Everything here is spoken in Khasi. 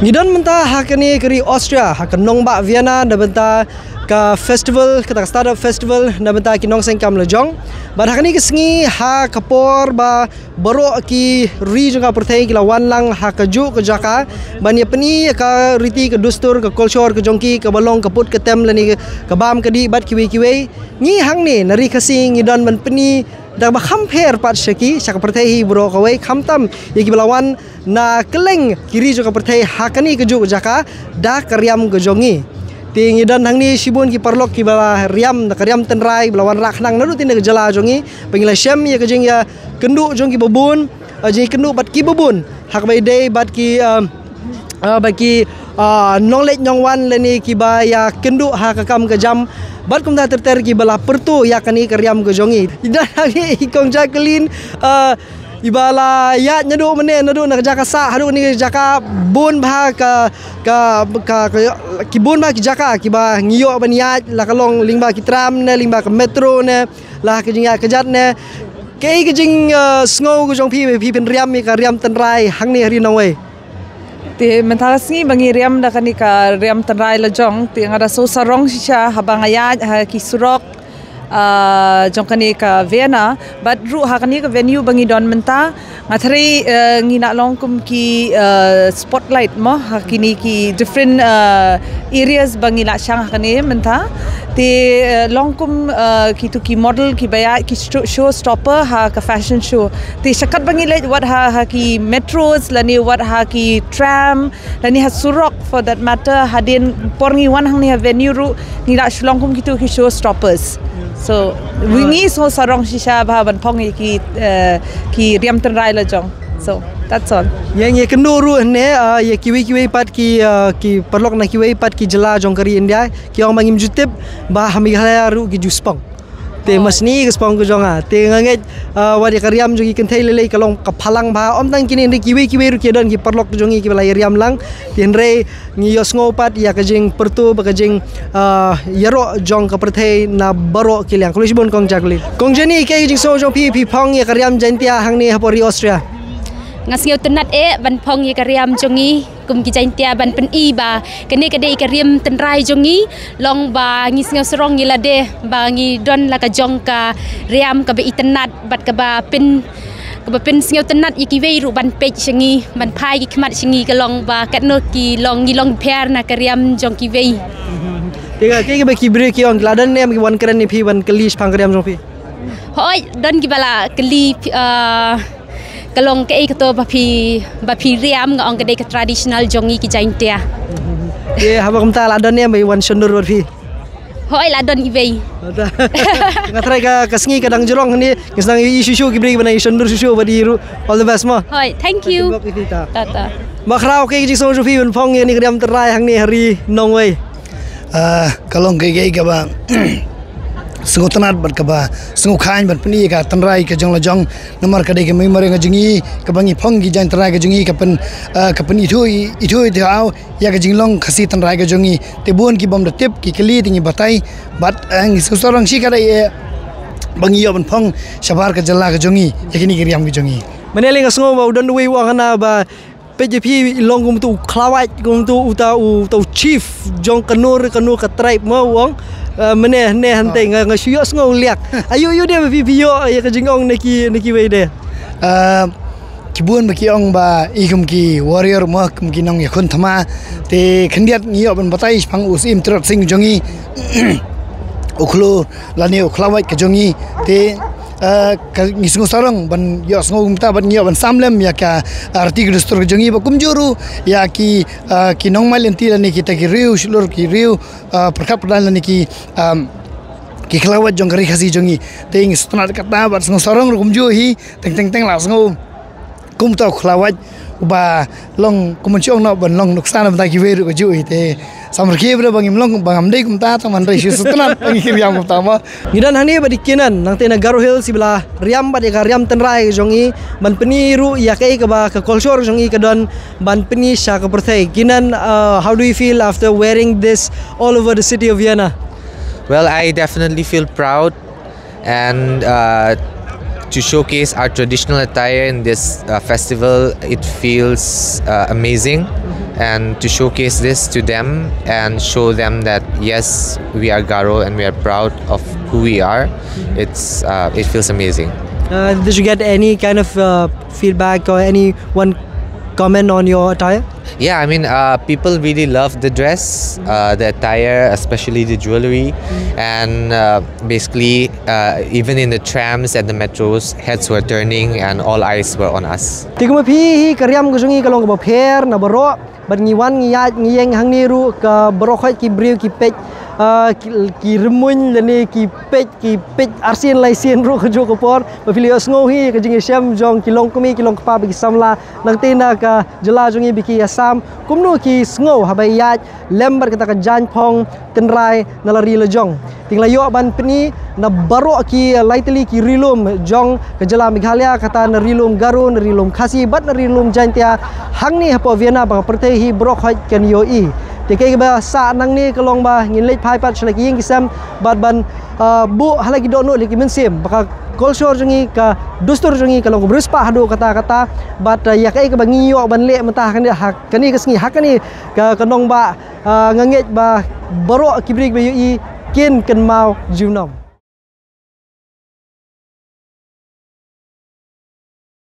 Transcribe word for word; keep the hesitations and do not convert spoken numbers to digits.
Ngi don mynta ha kane ka ri Austria, ha ka nongbah Vienna, na bynta ka festival, kata ka Startup Festival, na bynta ki nongseng kam lajong. Bad ha kane ka sngi, ha ka por ba baroh ki ri jong ka pyrthei ki la wan lang ha kajuh ka jaka ban ïa pyni ïa ka riti ka dustur ka culture ka jong ki kaba long ka put ka tem lane ka bam ka dih bad kiwei kiwei. Ngi hangne na ri Khasi ngi don ban pyni da ba kham pher pat sha ki, sha ka pyrthei hi baroh kawei, khamtam ïa kiba la wan na kylleng ki ri jong ka pyrthei ha kane kajuh ka jaka da ka riam ka jong ngi. Te ngi don hangne shibun ki paralok kiba la riam da ka riam tynrai, ba la wanrah khnang naduh tine ka jylla jong ngi ba ngi la shem ïa ka jingïakynduh jong kiba bun, eh, jingïakynduh bad kiba bun ha kaba ïadei bad ki, eh, eh, bad ki, eh, nongleit nongwan lane kiba ïakynduh ha ka kam ka jam. Bad kumta ter ter kiba la pyrto ïa kane ka riam ka jong ngi. Ngi don hangne i Kong Jacqueline, eh, iba la ïaid naduh mynne, naduh na ka jaka sah haduh kane ka jaka, bun bha ka, ka, ka, ka, ki bun bha ki jaka kiba ngi ïoh ban ïaid, la ka long lyngba ki tram ne, lyngba ka metro ne, la ka jingïaid kjat ne. Kaei ka jing, eh, sngew ka jong phi ba phi pynriam ïa ka riam tynrai hangne ha ri nongwei? Te mynta ka sngi ba ngi riam da kane ka riam tynrai lajong, te nga da sngewsarong shisha haba nga ïaid ha ki surok, ah, jong kane ka Vienna, bad ruh ha kane ka venue ba ngi don mynta, nga threi, eh, ngi la long kum ki, eh, spotlight mo, ha kine ki different, eh, areas ba ngi la shang ha kane mynta. Te, eh, long kum, eh, kitu ki model kiba ïaid ki show, show stopper ha ka fashion show. Te sha katba ngi leit wat ha, ha ki metros, lane wat ha ki tram, lane ha surok for that matter, hadien por ngi wan hangne ha venue ruh, ngi la shu long kum kitu ki show stoppers. So, wi ngi sngewsarong shisha bha ban phong ïa ki, eh, ki riam tynrai lajong. So, that's all. Ïa ngi kynduh ruh ne, ah, ïa kiwei kiwei pat ki, ah, ki paralok na kiwei pat ki jylla jong ka ri India, ki ong ba ngim ju tip ba ha Meghalaya ruh ki ju spong. Te ma sni ka spong ka jong nga. Te nga ngeit, ah, wat ïa ka riam jong ngi kynthei lei lei ka long ka phalang bha. Ym tang kine hynrei kiwei kiwei ruh ki don ki paralok jong ngi kiba la ïa riam lang. Te hynrei ngi ïohsngew pat ïa ka jingpyrto bad ka jing, ah, ïaroh jong ka pyrthei na baroh ki liang. Khublei shibun Kong Jacqueline. Kong Jenny, kaei ka jingsngew jong phi, phi phong ïa ka riam Jaintia hangne hapoh ri Austria? Nga sngewtynnat eh ban phong ïa ka riam jong ngi kum ki Jaintia ban pyni ba kane ka dei ka riam tynrai jong ngi, long ba ngi sngewsarong ïa lade ba ngi don la ka jong ka riam kaba itynnat bad kaba pyn, kaba pynsngewtynnat ïa kiwei ruh ban peit sha ngi, ban phai ki khmat sha ngi, ka long ba katno ki long, ngi long pher na ka riam jong kiwei. Te ka, kaei kaba ki briew ki ong, ki la don ne em ki wan kren ïa phi ban kylli shaphang ka riam jong phi? Hooid, don kiba la kylli, ah, ka long kaei kato ba phi, ba phi riam, nga ong ka dei ka traditional jong ngi ki Jaintia. Te haba kumta la don ne em ba wan shondur bad phi? Hooid, la don iwei. Nga tharai ka, ka sngi ka dang jrong hangne, ngi sdang ïohi shuh shuh ki briew kiba nang ïa shondur shuh shuh bad i ruh. All the best mo. Hooid, thank you. Tata. Bah Khraw, kaei ka jingsngew jong phi ban phong ïa kane ka riam tynrai hangne ha ri nongwei? Ah, ka long kaei kaei kaba sngewtynnat bad kaba sngewkhlaiñ ban pyni ïa ka tynrai ka jong lajong. Namar ka dei ka mei mariang ka jong ngi, kaba ngi phong ki jaiñ tynrai ka jong ngi, ka pyn, ah, ka pynithuh, ithuh ithuh ïa ka jinglong Khasi tynrai ka jong ngi. Te bun ki bym da tip, ki kylli, te ngi batai. Bad, eh, ngi sngewsarong shikatdei eh ba ngi ïoh ban phong shabar ka jylla ka jong ngi ïa kine ki riam ka jong ngi. Mynne lei nga sngew ba u don uwei u ong hana ba peit ïa phi, i long kum uto u khlawait, kum uto uta u, uta u chief jong kano kano ka tribe mo u ong. Eh, mynne ne hangtei nga, nga shu ïohsngew liak. Aïu aïu de ba phi, phi ïoh ïa ka jingong na ki, na kiwei de? Ah, ki bun ba ki ong ba i kum ki warrior mo, kum ki nongïakhun thma. Te khyndiat ngi ïoh ban batai shaphang u Syiem Tirot Sing jong ngi, u khlur lane u khlawait ka jong ngi. Te, eh, ka, ngi sngewsarong ban ïohsngew kumta bad ngi ïoh ban sam lem ïa ka, eh, riti ka dustur ka jong ngi, bad kumjuh ruh ïa ki, eh, ki nongmai lynti lane kita ki riew shlur, ki riew, eh, pyrkhat pyrdaiñ lane ki, em, ki khlawait jong ka ri Khasi jong ngi. Te ngi sngewtynnat katta bad sngewsarong ruh kumjuh hi. Teng teng teng la sngew kum uta u khlawait uba long kum ban shu ong noh ban long nuksa na bynta kiwei ruh kajuh hi. Te samrkhie bad ba ngim long, ba ngam dei kumta, tang ban dei shu sngewtynnat ba ngi riam kumta mo. Ngi don hangne bad i Kinan, nangta na Garo Hills, iba la riam bad ïa ka riam tynrai jong ngi, ban pyni ruh ïa kaei kaba ka culture jong ngi ka don ban pyni sha ka pyrthei. Kinan, uh, how do you feel after wearing this all over the city of Vienna? Well, I definitely feel proud and, uh, To showcase our traditional attire in this uh, festival, it feels uh, amazing. And to showcase this to them and show them that yes, we are Garo and we are proud of who we are, it's uh, it feels amazing. Uh, did you get any kind of uh, feedback or any one comment on your attire? Yeah, I mean, uh, people really love the dress, uh, the attire, especially the jewelry, and uh, basically, uh, even in the trams and the metros, heads were turning and all eyes were on us. Te kumba phi hi ka riam ka jong ngi ka long kaba pher na baroh, bad ngi wan ngi ïaid ngi ïeng hangne ruh ka baroh khoit ki briew ki peit, uh, ki, ki rymmuiñ lane ki peit ki peit arsien laisien ruh ka jong ka por, ba phi la ïohsngew hi ka jingïashem jong ki longkmie ki longkpa bad ki samla nangta na ka jylla jong ngi ba ki ïasam kumno ki sngew haba ïaid lem bad kata ka jaiñphong tynrai na la ri la jong. Te ngi la ïoh ban pyni na baroh ki lai tylli ki ri lum jong ka jylla Meghalaya, kata na ri lum Garo, na ri lum Khasi bad na ri lum Jaintia, hangne hapoh Vienna ba ka pyrthei hi baroh khoit kan ïohi. Te kaei kaba sah nangne ka long ba ngin leit phai pat sha la ki ïing ki sem bad ban uh, buh ha la ki dohnud ha la ki mynsiem ba ka culture jong ngi, ka dustur jong ngi ka long kaba riewspah haduh katta katta. Bad uh, ïa kaei kaba ngi ïoh ban leh mynta ha kane, ha kane ka sngi, ha kane ka, ka nongbah, uh, nga ngeit ba baroh ki briew kiba ïohi kin kynmaw junom.